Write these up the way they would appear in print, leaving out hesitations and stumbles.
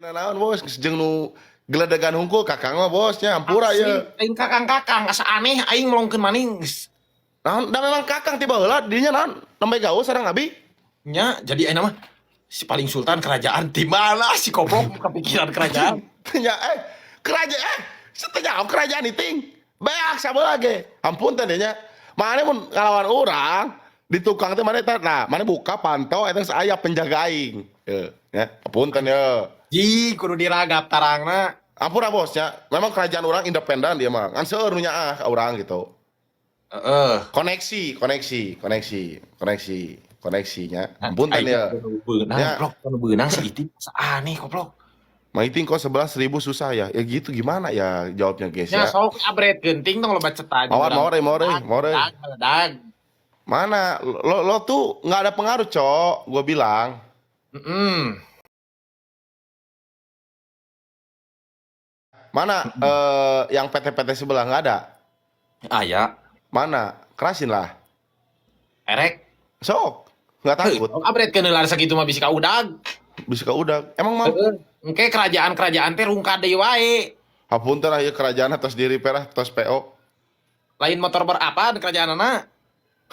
Nah, naon bos, jeung nu geledegan hungkul kakang mah bosnya hampura ya. Aing kakang-kakang asa aneh aing melongkeun maning geus. Naon da memang kakang tiba heula dinya naon nembe gaul sareng abi. Nya jadi aing mah si paling sultan kerajaan di mana si koplok kepikiran kerajaan. Nya kerajaan setengah kerajaan iting. Beak sabelah ge. Ampun teh nya. Mane mun ngalawan urang di tukang teh mane teh nah mane buka pantau eta geus aya penjaga aing. Ye, nya apunten ye. Ji kudu diragap tarangna. Ampura bosnya, memang kerajaan orang independen dia mah. Ngan seueur nu nyaah ka urang gitu. Heeh. Koneksi, koneksi, koneksi, koneksi, koneksinya. Ampun ya. Beunang, Ya. koplok, nu beunang si Iting asa aneh koplok. Maiting kok 11.000 susah ya. Ya gitu gimana ya jawabnya guys Ya ya. sok abret genting tong loba cetan. Mawar, mawar, mawar, mawar. Meledag. Mana lo lo tuh nggak ada pengaruh, Cok. Gue bilang. Heeh. Mana yang PT-PT sebelah nggak ada? Aya. Mana? Kerasin lah. Erek. Sok. Nggak takut. Abret keun heula sakitu mah bisi ka udag. Bisa ka udag. Emang mau? Heeh. Engke kerajaan-kerajaan teh rungkad deui wae. Hapunten aya kerajaan atas diri perah tos PO. Lain motor berapa kerajaanana?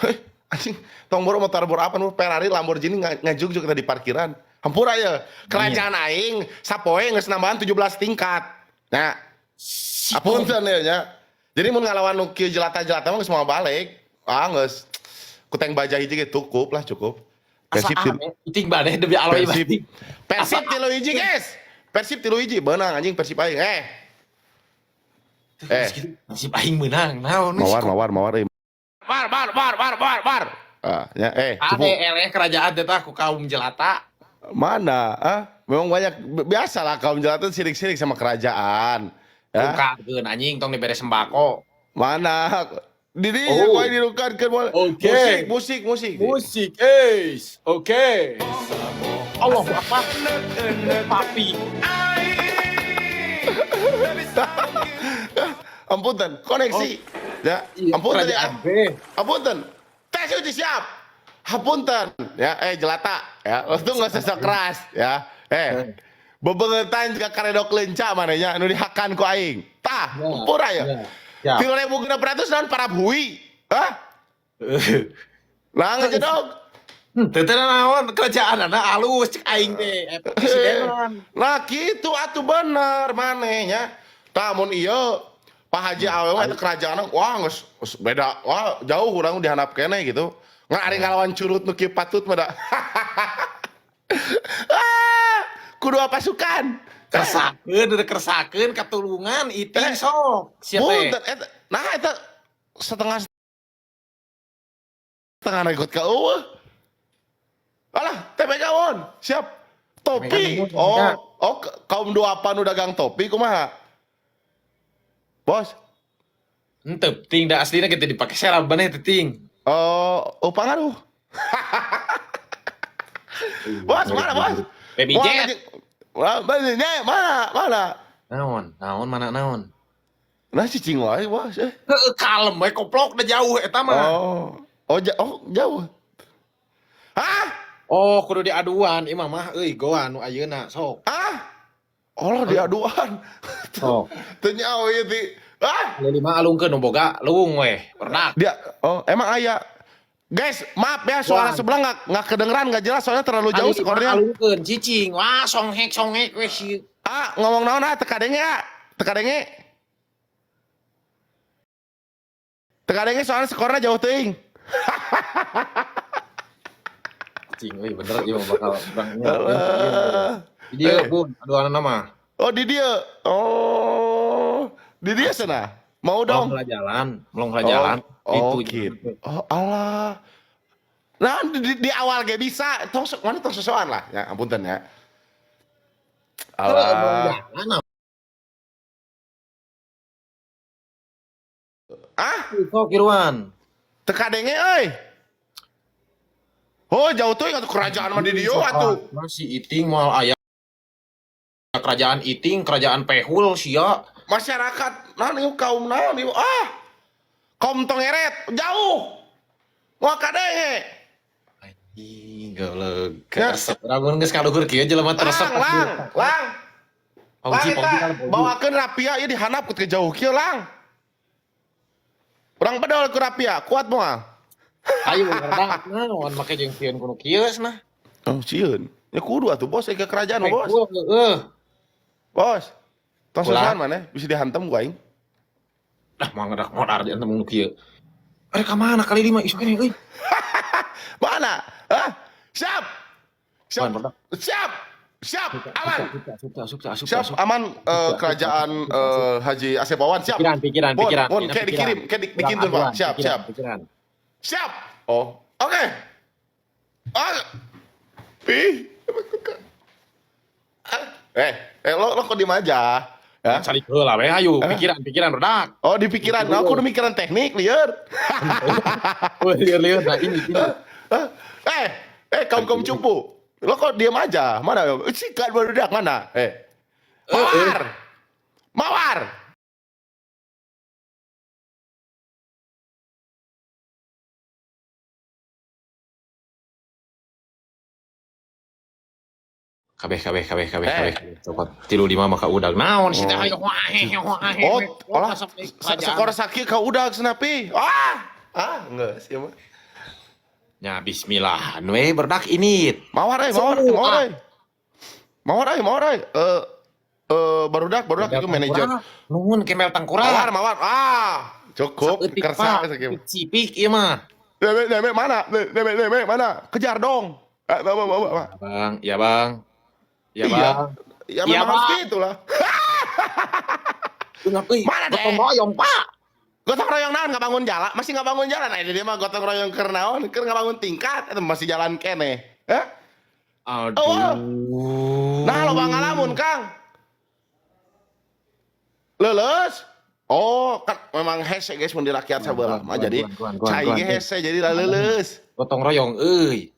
Heh, anjing, tong boro motor boro apa nu Ferrari Lamborghini ngajugjug kita di parkiran. Hampura ya. Kerajaan aing sapoe geus nambahan 17 tingkat. Nah, apunten ya nya. Jadi mun ngalawan nu kieu jelata-jelata mah geus moal balik. Ah geus. Ku teng baja hiji ge cukup lah, cukup. Asa Persib aneh, iting badeh demi Allah Persib. ieu. Persib 3-1 guys. Persib 3-1 beunang anjing Persib aing. Persib aing meunang. Naon Mawar, mawar, mawar. War, war, war, war, war, war. Ah, ya, cupu. Ade eleh kerajaan teh ku kaum jelata. Mana? Ah, memang banyak biasa lah kaum jelata sirik-sirik sama kerajaan. Ya. Rungkadkeun anjing tong dibere sembako. Mana? Di dieu Oh. ku aing dirungkadkeun moal. Oke. Musik, musik, musik. Musik, eis. Oke. Allahu Akbar. Papi. Ampunten, koneksi. Ya, ampunten ya. Ampunten. Tes uji siap. Hapunten ya, jelata ya. Lo tuh nggak sesok keras ya. Bebengetan juga karedok lenca manehnya nu dihakan ku aing. Tah, hampura ya. Ya. 3.600 naon para hui. Hah? Lah ngejedog. Teu teu naon kerajaanana alus cek aing teh presidenan. Nah gitu atuh bener manehnya. Tah mun ieu Pak Haji awewe mah eta kerajaanna wah geus beda, wah jauh urang dihandap keneh gitu. Ngan ari ngalawan curut nu kieu patut mah da. Ah, kudu pasukan. Kersakeun udah kersakeun katulungan iting sok. Siap teh. Punten eta nah eta setengah setengah ikut ka eueuh. Alah, TPK won. Siap. Topi. Oh, oh kaum duapan nu dagang topi kumaha? Bos. Henteu ting da aslina kita dipake serab maneh teh ting. Oh, oh pangaruh. Bos, mana bos? Baby Jet. Mana, mana, mana? Naon, naon mana naon? Nah cicing wae bos. Heeh, kalem we koplok da jauh eta mah. Oh, oh, oh jauh. Hah? Oh, kudu diaduan ieu mah euy goa nu ayeuna sok. Ah? Allah diaduan. Sok. Teu nyaho ieu ti. Ah? Lima alungkeun nu boga leuweung weh, berdak. Dia oh, emang aya. Guys, maaf ya suara Wah. sebelah nggak kedengeran, nggak jelas soalnya terlalu jauh skornya. Alungkeun cicing. Wah, songhek songhek weh si. Ah, ngomong naon ah teka denge ah. Teka denge. Teka denge soalnya skornya jauh teuing. Cicing euy bener ieu mah bakal urang. Di dieu Bun, aduanna mah. Oh, di dia. Oh, di dia sana. Mau dong. Melong jalan, melong jalan. Oh, gitu. Oh, alah. Nah, di awal gak bisa. Tong mana tong sosokan lah. Ya, ampunten ya. Alah. Ah, Sok Irwan. teka denge euy. Oh, jauh tuh ingat kerajaan mah di dieu atuh. Masih iting moal aya kerajaan iting, kerajaan pehul sia. Masyarakat naon ieu kaum naon ieu? Ah. Kaum tongeret jauh. Moal kadenge. Anjing, goblok. Keresep. Lamun geus kaluhur kieu jelema teresep. Lang, lang, lang. Lang Pauji, eta pauji kalau pauji. bawakeun rapia ieu dihandap ku jauh kieu lang. Urang bedol ku rapia, kuat moal. Ayo berdak naon make jeung sieun kuno kieu cenah. Oh, sieun. Ya kudu atuh bos, ke kerajaan mah, bos. Heeh. Bos. Tong Ulah. susahan maneh bisa dihantam ku aing. Dah mau ngedak modar di ente nu kieu. Arek ka mana kali lima isu keneh euy. Mana? Hah? Siap. Siap. Wan, berdak. Siap. Siap. Aman. Asup asup asup Siap, asup. aman kerajaan Haji Asep Wawan siap. Pikiran, pikiran, Bon, pikiran. bon, kayak dikirim, kayak dikintun, Pak. Siap, pikiran, siap. Pikiran. Siap. Oh, oke. Ah. Pi. Ah. Lo lo kok diem aja? Ya. Cari heula we ayo, pikiran, pikiran berdak. Oh, di pikiran. Nah, aku udah mikiran teknik, liar. Oh, lieur-lieur nah ini ini. Eh, eh, kaum kaum cupu. Lo kok diem aja? Mana? Sikat baru mana? Eh. Mawar. Mawar. Kabeh kabeh kabeh kabeh Eh. kabeh. Cokot 35 maka udag naon sih teh ayo Oh, olah skor sakit kau udah senapi. Ah, ah, enggak sih mah. Ya bismillah, we berdak ini. Mawar eh, mawar, mawar eh. Mawar eh, mawar eh. Eh barudak, barudak itu manajer. Nuhun kemel tangkurak. Mawar, mawar. Ah, cukup kersa sakieu. Cipik ieu mah. Deme, deme mana? Deme, deme mana? Kejar dong. Eh, bawa, bawa, bawa. Bang, ya bang. Ya Iya. bang. Ya Iya, memang harus Pak. gitu lah. Euy, Mana, Dek? gotong royong, Pak. Gotong royong naon nggak bangun jalan, masih nggak bangun jalan. Nah, dia mah gotong royong keur naon, keur nggak bangun tingkat, itu masih jalan keneh. Eh? Aduh. Nah, lo ngalamun, Kang. Lulus. Oh, kan memang hese guys mun di rakyat sabelah mah jadi cai ge hese jadi lah lulus. Gotong royong euy.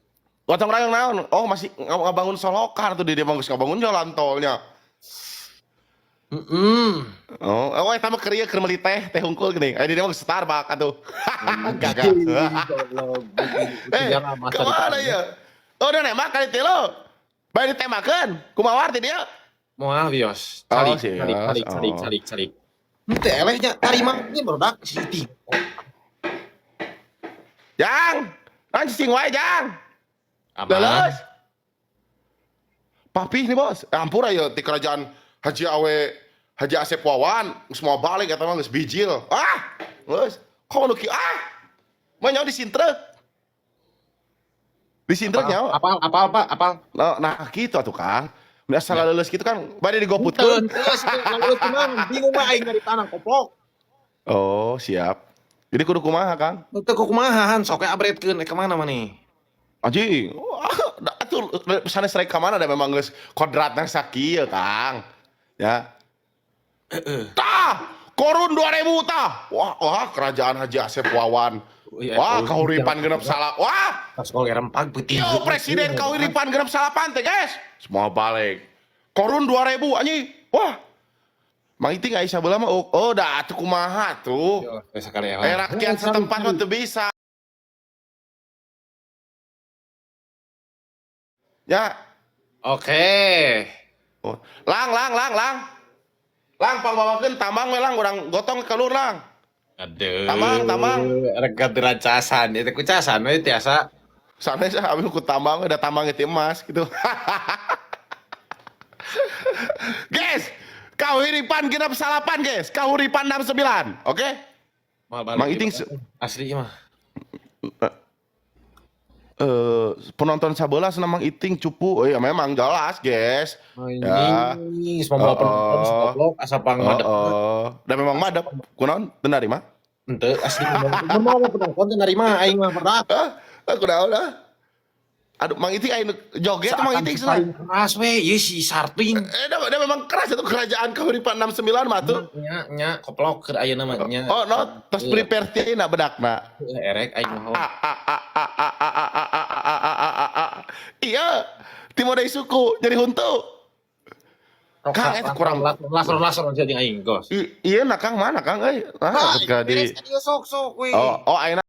Gotong royong naon? Oh, masih ngabangun solokan tuh dia mah geus ngabangun jalan tolnya. Heeh. Oh, oh eta mah keur ieu keur meuli teh, teh hungkul geuning. Eh dia mah geus Starbucks atuh. Gagal. Eh, kemana ya? Oh, udah nembak kali teh lo. Bae ditembakeun. Kumaha war ti dia? Moal bios. Oh, Calik, sios. calik, calik, calik, Oh. calik, calik. Henteu elehnya tarima ini barudak si Iting. Jang, nang cicing wae, Jang. Aman. Lulus. Papi nih bos, ampura ya di kerajaan Haji Awe, Haji Asep Wawan, semua balik eta mah geus bijil. Ah, geus. Kok nu kieu ah? Mah nyawa di sintrek. Di sintrek nyawa. Apal, apal, Pak, apal. Nah, nah gitu atuh Kang. Udah salah lulus gitu kan, bade digoputkeun. Henteu, lulus kumaha? Bingung mah aing nyari tanah koplok. Oh, siap. Jadi kudu kumaha, Kang? Henteu kok kumaha sok we abretkeun ka mana maneh? Anjing, wah, atuh sanes rek ka mana da memang geus kodratna sakieu, Kang. Ya. Heeh. Tah, korun 2000 tah. Wah, wah kerajaan Haji Asep Wawan. Iya, Wah, kahuripan genep salah. Wah, Tas kol rempag peuting. yo presiden kahuripan genep salapan teh, guys. Semua balik. Korun 2000 anjing. Wah. Mang Iting aya sabelah mah oh, oh dah atuh kumaha tuh. Yo, sakali Eh rakyat setempat mah teu bisa. Ya. Oke. Oh. Lang lang lang lang. Lang pangbawakeun tambang we lang urang gotong ke lur lang. Aduh. Tambang, tambang. Rega deracasan, itu kucasan we tiasa. Sanes ah abi ku tambang udah tambang itu emas gitu. Guys, kahuripan genep salapan guys, kahuripan 69, oke? Mahal Mang Iting asli mah. Penonton sabelah senang Mang Iting cupu. Oh iya memang jelas, guys. Ya. Anjing, semua penonton goblok asa pang Oh, madep. oh. Dan memang madep. Kunaon teu narima? Henteu asli mun mau penonton teu narima aing mah berat. Ah, kunaon ah? Aduh, Mang Iting aing joget Mang Iting cenah. Paling keras we, ieu si Sarting. Eh, dia memang keras itu kerajaan kahuripan 69 mah tuh. Nya nya koplok keur ayeuna mah nya. Oh, no, tos prepare teh na bedakna. Erek aing mah. A a a a a a a a a a a a a a. Iya, Timodai suku jadi huntu. Kang, eta kurang langsung langsung jadi aing gos. Iya, nah Kang mana Kang euy? Nah, ketika di sok sok we. Oh, oh ayeuna